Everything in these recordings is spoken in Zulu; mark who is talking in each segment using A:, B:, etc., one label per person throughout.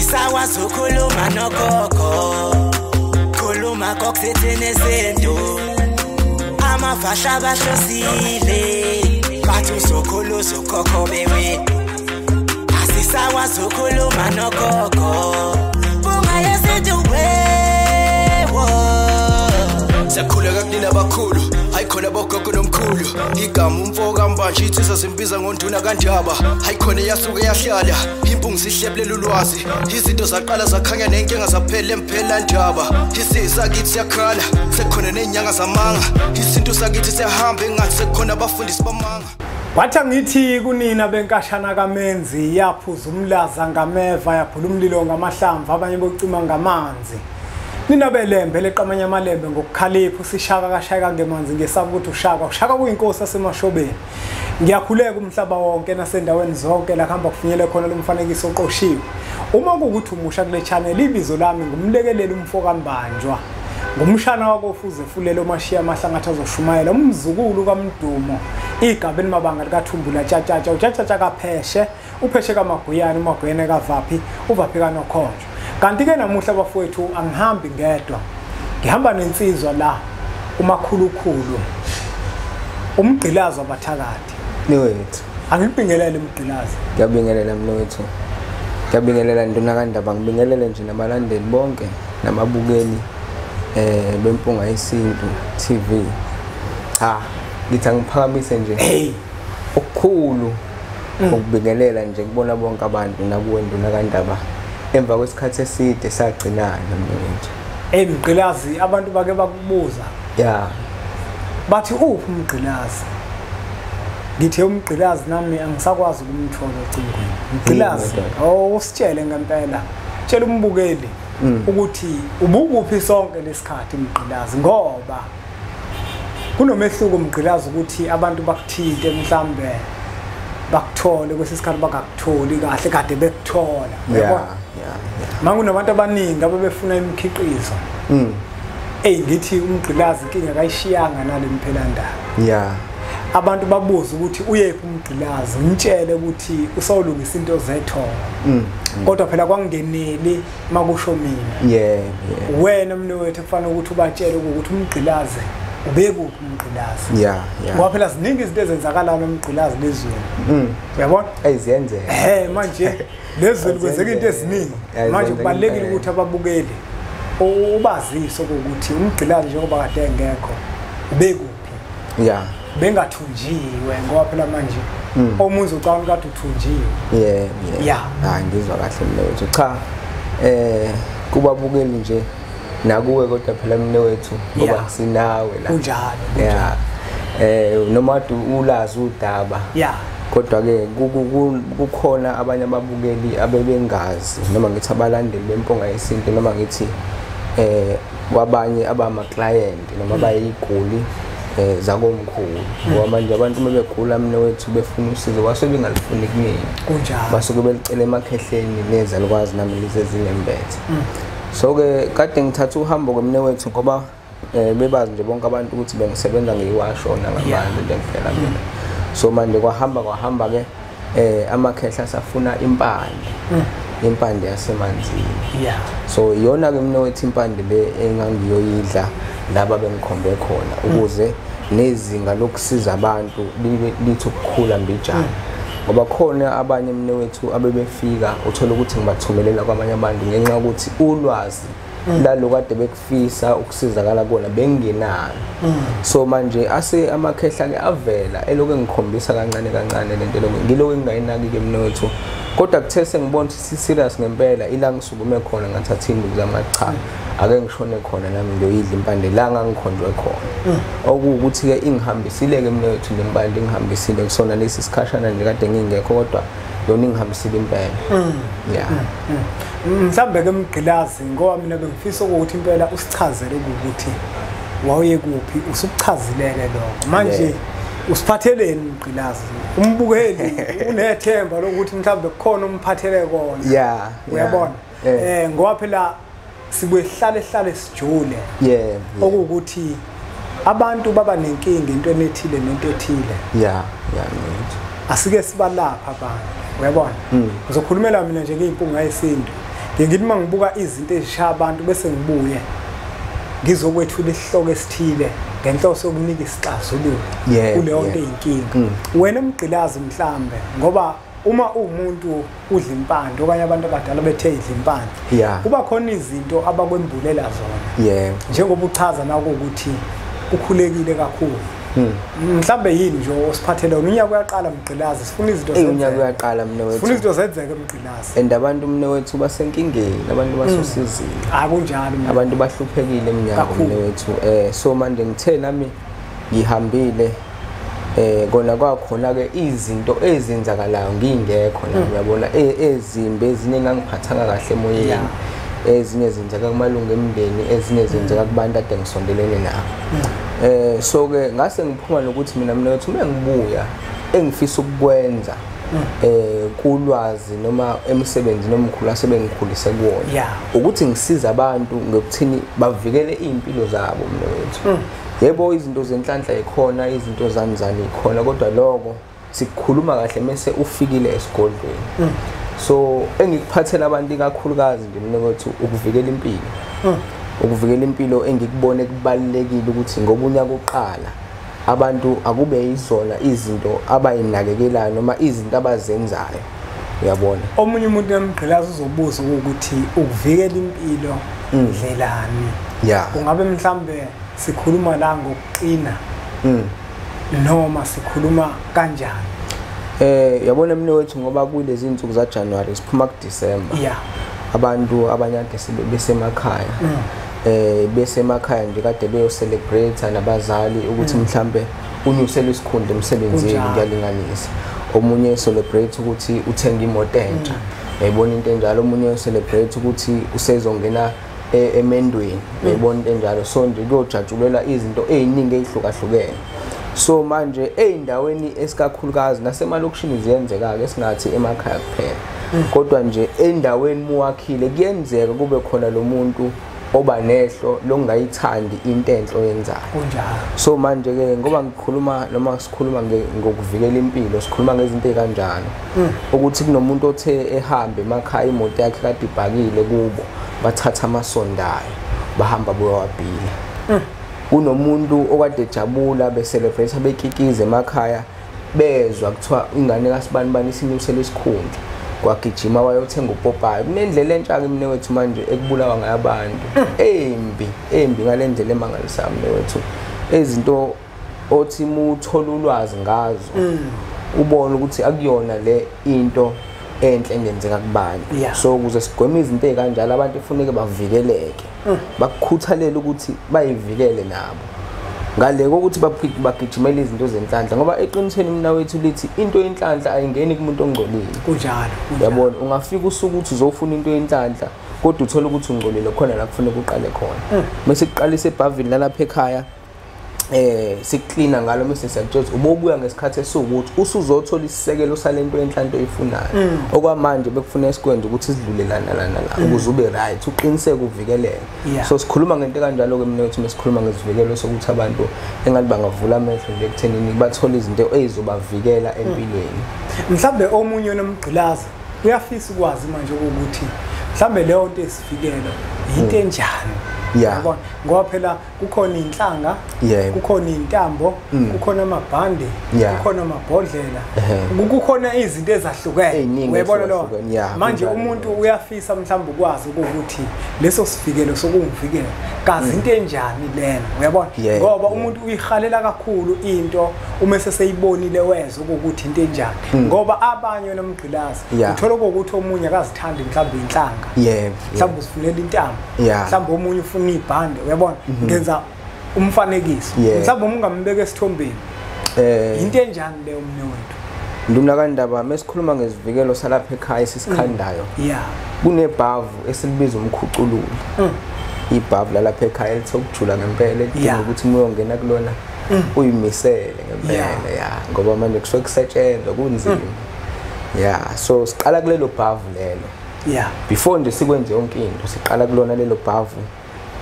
A: Asisakwazi ukukhuluma nogogo, khuluma kokuthethene izinto. Amavasha bahlosile, bathi uzokhulu uzokhokho bewe. Asisakwazi ukukhuluma nogogo, bunga yesintu wewo.
B: Siyakhuleka kunina abakhulu, hayi khona bogogo nomkhulu. Igama umfo kaMbanje insizwa simbiza ngonduna kaNdaba. Hayi khona yasuke yahlala, impungu sihlebulela ulwazi. Izinto zaqala zakhanya nenkinga zaphela emphela ndaba. Isisakithi siyakhala, sekukhona nezinyanga zamanga. Isintu sakithi siyahamba engathi sekukhona abafundisi bamanga.
C: Wathi angithi kunina benkashana kaMenzi, yaphuza umlaza ngameva, yaphula umlilo ngamahlamvu, abanye bocima ngamanzi. Nina belembe leqamanye amalembe ngokukhalipha, usishaka kashayeka ngemanzi ngesaba ukuthi ushaka ushaka kuyinkosi yasemashobeni. Ngiyakhuleka umhlaba wonke nasendaweni zonke la kuhamba kufinyele khona lo mfanekiso oqoshiwe. Uma kuwukuthi umusha kule channel, ibizo lami ngumlekeleli umfo kaMbanjwa, ngumshana wakofuze fulelo omashiya amahlangathi azoshumayela, umzukulu kaMdumo, igaba elimabanga likaThumbula Tshatshatsha, uTshatshatsha kaPheshe, uPheshe kaMaguyane, uMaguyane kaVaphi, uVaphi kaNokhonjo. Kanti-ke namuhla bafowethu angihambi ngedwa, ngihamba nensizwa la, uMakhulukhulu, umgqilazi wabathakathi.
D: Mnewethu.
C: Angikubingelele mgqilazi.
D: Ngiyabingelela mnewethu. Ngiyabingelela nduna kaNdaba, ngibingelele nje nabalandeli bonke namabukeli beMpunga Yesintu TV. Cha, ngithi angiphakamise nje.
C: Hey,
D: okukhulu ukubingelela nje kubona bonke abantu nakuwe nduna kaNdaba. Emva kwesikhathi eside sagcinana mnewethu.
C: Hey mgqilazi, abantu bake bakubuza.
D: Yeah.
C: Bathi uphi umgqilazi? Ngithe umgqilazi nami angisakwazi ukumthola ocingweni. Mgqilazi, oh usitshele ngempela. Tshela umbukeli ukuthi ubukuphi sonke lesikhathi mgqilazi, ngoba kunomehluko mgqilazi ukuthi abantu bakuthinte mhlambe bakuthole kwesikhathi bangakutholi kahle kade bekuthola.
D: Yeah.
C: Mangu nabantu abaningi abebefuna imikhiqizo. Ey ngithi umgqilazi inkinga kayishiyanga nale mphelandaba.
D: Yeah.
C: Abantu babuza ukuthi uyephi umgqilazi, ngitshele ukuthi usawulungisa into zethongo. Kodwa phela kwangeneli makusho mina.
D: Yeah, yeah.
C: Wena mnewethu kufanele ukuthi ubatshele ukuthi umgqilazi ubekuphi umgqilazi.
D: Yeah, yeah.
C: Ngoba phela ziningi izinto ezenzakalayo nomgqilazi lezweni. Uyabona?
D: Ayizenzeka.
C: Manje lezweni kwenzeka into eziningi. Manje kubalekile ukuthi ababukeli ubazise ukuthi umgqilazi njengoba kade engekho ubekuphi.
D: Yeah.
C: Bengathunjiwe ngoba phela manje omunye ucabanga kade uthunjiwe.
D: Yeah, yeah.
C: Yeah.
D: Hayi ngizwa kahle mnewethu. Cha, kubabukeli nje nakuwe kodwa phela mnewethu ngoba sinawe la.
C: Kunjalo.
D: Yeah. Noma ulazi udaba.
C: Yeah.
D: Kodwa ke kukhona abanye ababukeli abebengazi noma ngithi abalandeli beMpunga Yesintu noma ngithi kwabanye abama client noma bayiguli zakomkhulu. Ngoba manje abantu bebegula mnewethu befuna usizo basuke bengalifuni kumina.
C: Kunjalo.
D: Basuke belicela emakhehleni nezalukwazi nami lezi zinembethe. So ke kade ngithatha uhambo kwemnewethu ngoba bebazi nje bonke abantu ukuthi bengisebenza ngeyiwasho nangamanzi nje kuphela mina. So manje kwahamba ke amakhehla safuna impande. Impande yasemanzini.
C: Yeah.
D: So iyona ke mnewethu impande le engangiyoyidla laba bengikhombe khona ukuze nezinga lokusiza abantu lithi ukukhula mbijana. Ngoba khona abanye mnewethu abebefika uthola ukuthi ngibathumelela kwamanye abantu ngenxa yokuthi ulwazi lalo kade bekufisa ukusizakala kona bengenalo. So manje ase amakhehla ke avela eloko engikhombisa kancane kancane lento lokho ngiloko engingayinaki ke mnewethu. Kodwa kuthe sengibona ukuthi serious ngempela ila ngisukume khona ngathatha induku zami cha ake ngishone khona nami ngiyoyidla impande la ngangikhonjwe khona. Okuwukuthi ke ingihambisile ke mnewethu lempande ingihambisile kusona lesi sikhashana nje kade ngingekho kodwa yona ingihambisile impela. Yeah.
C: Mhlambe ke mgqilazi ngoba mina bengifisa ukuthi impela usichazele ukuthi wawuye kuphi, usukuchazileke lokho. Manje usiphatheleni mgqilazi? Umbukeli unethemba lokuthi mhlambe kukhona umphathele kona.
D: Yeah.
C: Uyabona? Ngoba phela sibuye hlale sijule.
D: Yeah.
C: Okuwukuthi abantu baba nenkinga into ethile nento ethile.
D: Yeah, yeah.
C: Asike sibalapha abantu. Uyabona? Ngizokhulumela mina nje ngeimpunga yesintu. Ngithi mangibuka izinto ezishaya abantu bese ngibuye ngizokwethula isihloko esithile ngenhloso yokunika isixazululo kuleyo nto eyinkinga. Wena Mgqilazi mhlambe, ngoba uma uwumuntu udla impande okanye abantu abadala bethe idla impande, kuba khona izinto abakwembulela zona. Njengoba uchaza nako ukuthi ukhulekile kakhulu. Mhlambe yini nje osiphathele unyaka uyaqala Mgqilazi, sifuna izinto zenzeke.
D: Unyaka uyaqala mne wethu.
C: Sifuna izinto zenzeke Mgqilazi.
D: And abantu mne wethu basenkingeni, abantu basosizini.
C: Akunjalo mne.
D: Abantu bahluphekile eminyaka mne wethu. So manje ngithe nami ngihambile kona kwakhona ke izinto ezenzakalayo ngingekho nami, uyabona, ezimbi ezinye engangiphathanga kahle emoyeni, ezinye zenzeka kumalungu emndeni, ezinye zenzeka kubantu ade ngisondelene nabo. So ke ngase ngiphuma nokuthi mina wethu uma ngibuya engifisa ukukwenza kulwazi noma emsebenzini omkhulu asebengikhulise kuwona, ukuthi ngisiza abantu ngokuthini bavikele impilo zabo mina wethu. Yebo, izinto zenhlanhla ikhona, izinto zanzani ikhona, kodwa lokho sikukhuluma kahle mase ufikile esigodlweni. So engikuphathela abantu ikakhulukazi nje mina wethu ukuvikela impilo. Ukuvikela impilo engikubone kubalulekile ukuthi ngoba unyaka uqala abantu akube yizona izinto abayinakekelayo noma izinto abazenzayo, uyabona.
C: Omunye umuntu emgqilazi uzobuza ukuthi ukuvikela impilo ndlelani? Kungabe mhlambe sikhuluma la ngokuqina noma sikhuluma kanjani?
D: Yabona mina wethu, ngoba kulezi insuku za January siphuma ku December. Abantu abanye ade besemakhaya besemakhaya nje kade beyo celebrate nabazali ukuthi mhlambe unyusele isikhundla emsebenzini, kuyalinganisa. Omunye celebrate ukuthi uthenga imoto entsha, uyayibona into enjalo. Omunye celebrate ukuthi usezongena emendweni, uyayibona into enjalo. So nje kuyojatshulela izinto eziningi ezihlukahlukene. So manje eyindaweni esikakhulukazi nasemalokishini ziyenzeka ke, singathi emakhaya kuphela, kodwa nje endaweni muwakhile kuyenzeka kube khona lo muntu oba nehlo longayithandi into enhle oyenzayo.
C: Kunjalo.
D: So manje ke ngoba ngikhuluma noma sikhuluma ngokuvikela impilo, sikhuluma ngezinto ezikanjalo, ukuthi kunomuntu othe ehambe emakhaya imoto yakhe kade ibhakile kubo, bathatha amasondayo bahamba boyawabhila. Kunomuntu okade ejabula be-celebrate bekikiza emakhaya, bezwa kuthiwa ingane kaSibani bani isinyusele isikhundla, kwagijima wayothenga upopayi. Kunendlela entsha-ke mne wethu manje ekubulawa ngayo abantu, embi embi ngale ndlela emangalisayo mne wethu, izinto othi muthola ulwazi ngazo ubone ukuthi akuyona le into enhle engenzeka kubantu. So ukuze sigweme izinto ezikanjalo, abantu kufuneka bavikeleke, bakukhuthalele ukuthi bayivikele nabo ngale kokuthi bagijimele izinto zenhlanhla, ngoba eqinisweni mina wethu lithi into yenhlanhla ayingeni kumuntu ongcolile.
C: Kunjalo.
D: Uyabona, ungafika usuku uthi uzofuna into yenhlanhla kodwa uthola ukuthi ungcolile khona la kufuneka uqale khona. Mase kuqalisa ebhavini lalapha ekhaya, sikuklina ngalo, mase siyakutshela ubobuya ngesikhathi esiwukuthi usuzothola isisekelo salento yenhlanhla oyifunayo. Okwamanje bekufuneka sikwenze ukuthi sidlule lana lana la ukuze ube right, uqiniseke uvikeleke. So sikhuluma ngento kanjalo ke mina wethu, mesikhuluma ngezivikelo sokuthi abantu engathi bangavula amehlo nje ekuthenini bathole izinto ezizobavikela empilweni.
C: Mhlambe omunye onomgqilazi uyafisa ukwazi manje ukuthi mhlambe leyo nto esivikelo into enjani. Yabona, ngoba phela kukhona inhlanga, kukhona intambo, kukhona amabhande, kukhona amabhodlela, kukhona izinto ezahlukene. Uyabona lo manje umuntu uyafisa mhlawumbe ukwazi ukuthi leso sivikelo sokungivikela kazi into enjani lena, uyabona, ngoba umuntu uyihalela kakhulu into uma seseyibonile wezwe ukuthi into enjani, ngoba abanye nomgqilazi uthola ukuthi omunye akazithandi mhlawumbe inhlanga, mhlawumbe usifunela intambo, mhlawumbe omunye ufuna ibhande, uyabona, ngenza umfanekiso, mhlawumbe ungambeka esithombeni. Into enjani leyo mne wethu?
D: Nduna kaNdaba, mesikhuluma ngezivikelo salapha ekhaya esisikhandayo, kunebhavu esilibiza umkhucululi. Ibhavu lalapha ekhaya elithe ukujula ngempela, edinga ukuthi uma uyongena kulona uyimisele ngempela, ngoba manje kusuke kusetshenzwa kunzima. So siqala kulelo bhavu lelo. Before nje sikwenze yonke into, siqala kulona lelo bhavu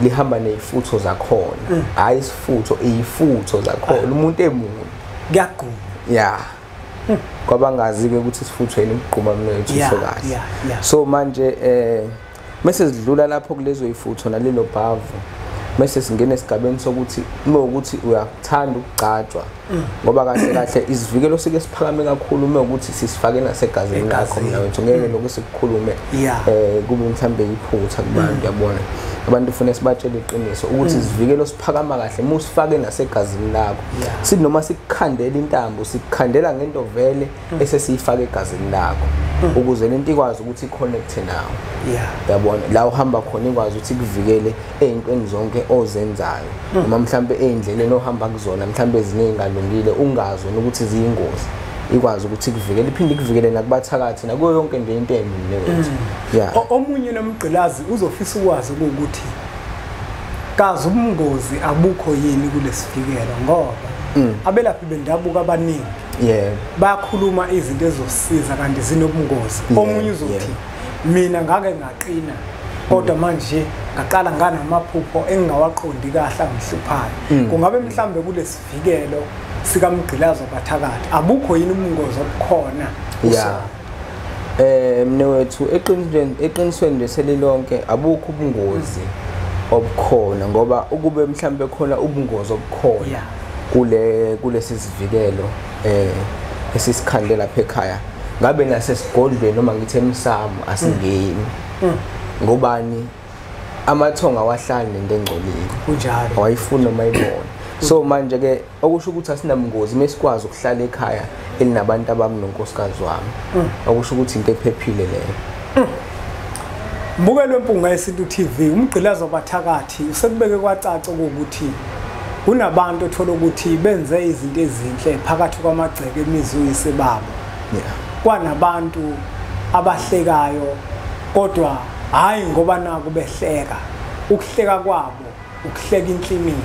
D: lihamba nezifutho zakhona. Hayi isifutho, izifutho zakhona. Umuntu emunye
C: kuyagquma.
D: Kwabangazi ke ukuthi isifutho yini ukugquma mina wethu kahle. So manje Mase sidlula lapho kulezo ifutho nalelo bhavu, mase singena esigabeni sokuthi uma ukuthi uyathanda ukugcatshwa, ngoba kahle kahle isivikelo sike siphakame kakhulu uma ukuthi sisifake nasegazini lakho mina wethu, ngeke lokho sikukhulume kube mhlambe iphutha kubantu, yabona. Abantu ufuna sibatshele iqiniso ukuthi isivikelo siphakama kahle uma usifake nasegazini lakho. Sithi noma sikukhandela intambo, sikukhandela ngento vele esesiyifake egazini lakho ukuze lento ikwazi ukuthi i-connect nawe. Yabona la uhamba khona ikwazi ukuthi ikuvikele ey'ntweni zonke ozenzayo, noma mhlambe ey'ndleleni ohamba kuzona mhlambe ezinengalungile ungazi ukuthi ziyingozi, ikwazi ukuthi ikuvikele, iphinde ikuvikele nakubathakathi nakuyo yonke nje into embi wethu. Yeah.
C: Omunye nomgqilazi uzofisa ukwazi ukuthi kazi ubungozi abukho yini kulesivikelo, ngoba abelaphi bendabuko abaningi bayakhuluma izinto ezosiza kanti zinobungozi. Omunye uzothi mina ngake ngaqina kodwa manje ngaqala nganamaphupho engingawaqondi kahle angihluphayo. Kungabe mhlambe kulesivikelo sikamgqilazo bathakathi abukho yini ubungozi obukhona?
D: Mne wethu, eqinisweni nje selilonke abukho ubungozi obukhona, ngoba ukube mhlambe khona ubungozi obukhona kulesi sivikelo esisikhande lapha ekhaya, ngabe nasesigodlweni noma ngithi emsamo asingeni. Ngobani? Amathonga awahlali nento engcolile,
C: kunjalo,
D: awayifuni noma ayibone. So manje ke okusho ukuthi asinamngozi mesikwazi ukuhlala ekhaya elinabantu abami nonkosikazi wami, okusho ukuthi into ephephile leyo.
C: Mbukelo Mpunga Yesintu TV, umgqilazo wabathakathi usekubeke kwacaca ukuthi kunabantu othola ukuthi benze izinto ezinhle phakathi kwamagceke emizi uyise babo. Kwanabantu abahlekayo kodwa hayi ngoba naku behleka, ukuhleka kwabo ukuhleka inhlimini,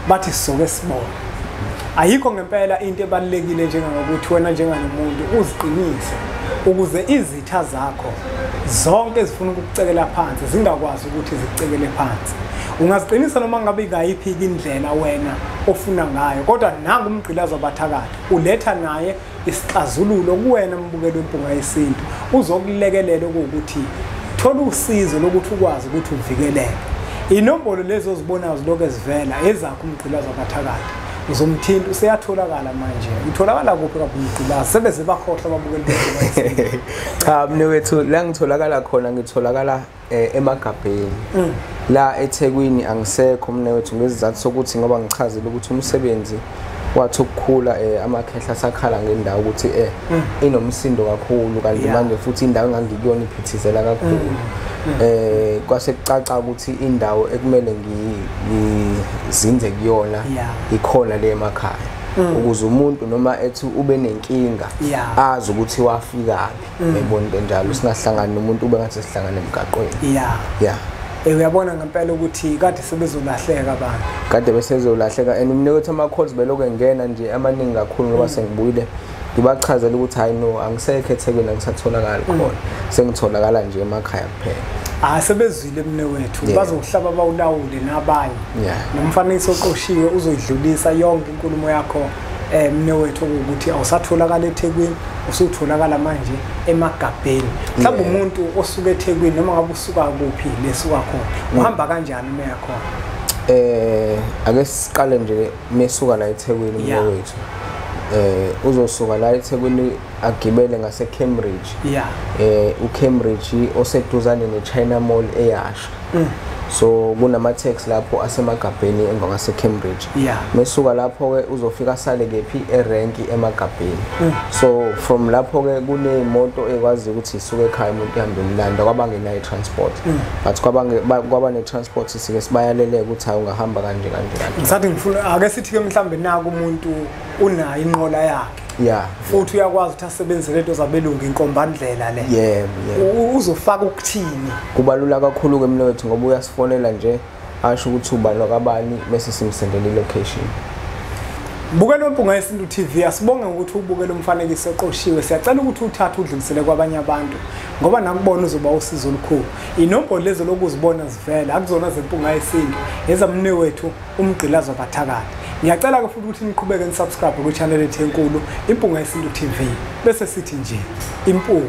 C: bathi sizoke sibone. Ayikho ngempela into ebalulekile njengokuthi wena njenganomuntu uziqinise ukuze izitha zakho zonke ezifuna ukukucekela phansi zingakwazi ukuthi zikucekele phansi. Ungaziqinisa noma ngabe ingayiphi indlela wena ofuna ngayo, kodwa nangu umgqilazo wabathakathi uletha naye isixazululo kuwena mbukelo Mpunga Yesintu, uzokulekelela ukuthi thola usizo lokuthi ukwazi ukuthi uvikeleke. Inombolo lezo ozibonayo zilokhu ezivela ezakho umgqilazo wabathakathi, uzomthinta, useyatholakala manje. Utholakala kuphi kaphi umgqilazo? Sebeze bakhohlwa ababukeli bethu.
D: Cha mne wethu, la ngitholakala khona ngitholakala emagabheni. La eThekwini angisekho mne wethu, ngezizathu sokuthi ngoba ngichazile ukuthi umsebenzi wathi ukukhula amakhehla sakhala ngendawo ukuthi inomsindo kakhulu, kanti manje futhi indawo engangikuyona iphithizela kakhulu. Kwase kucaca ukuthi indawo ekumele ngizinze kuyona ikhona le emakhaya, ukuze umuntu noma ethi ube nenkinga azi ukuthi wafikaphi, yabona into enjalo, singahlangani nomuntu ube ngathi sihlangane emgaqweni.
C: Uyabona ngempela ukuthi kade sebezolahleka abantu,
D: kade besezolahleka. And mina ukuthi ama calls belokhu engena nje amaningi kakhulu ngoba sengibuyile ngibachazela ukuthi hayi no, angisekho eThekwini, angisatholakali khona, sengitholakala nje emakhaya kuphela.
C: Sebezwile mne wethu, bazokuhlaba bawulawule nabanye. Nomfanekiso oqoshiwe uzoyidlulisa yonke inkulumo yakho mne wethu ukuthi awusatholakala eThekwini, usutholakala manje emagabheni. Mhlawumbe umuntu osuka eThekwini noma ngabe usuka kuphi lesuka khona, uhamba kanjani uma yakhona?
D: Ake siqale nje mesuka la eThekwini mne wethu. Uzosuka la eThekwini agibele ngase Cambridge. uCambridge oseduzane neChina Mall eyasha. So kunama taxi lapho asemagabheni emva kwase Cambridge. Mesuka lapho ke uzofika sale kephi erenki emagabheni. So from lapho ke kunemoto ekwazi ukuthi isuke ekhaya umuntu ihambe imlanda kwabangenayo transport. But kwaba ne transport sike sibayalele ukuthi hayi ungahamba kanje kanje kanje.
C: Ngisathi ngifuna ake sithi ke mhlambe naku umuntu unayo inqola yakhe. Futhi uyakwazi ukuthi asebenzise lento zabelungu inkombandlela le. Uzofaka ukuthini?
D: Kubalula kakhulu ke mina wethu ngoba uyasifonela nje asho ukuthi ubani wakabani bese simsendele ilocation.
C: Mbukelo Mpunga Yesintu TV, asibonge ngokuthi ubukele umfanekiso oqoshiwe. Siyacela ukuthi uthathe udlulisele kwabanye abantu ngoba nakubona uzoba usizo olukhulu. Inombolo lezo lokuzibona zivela akuzona zeMpunga Yesintu, ezamne wethu umgqilazo wabathakathi. Ngiyacela ke futhi ukuthi niqhubeke nisubscribe ku channel ethu enkulu Impunga Yesintu TV. Bese sithi nje impunga.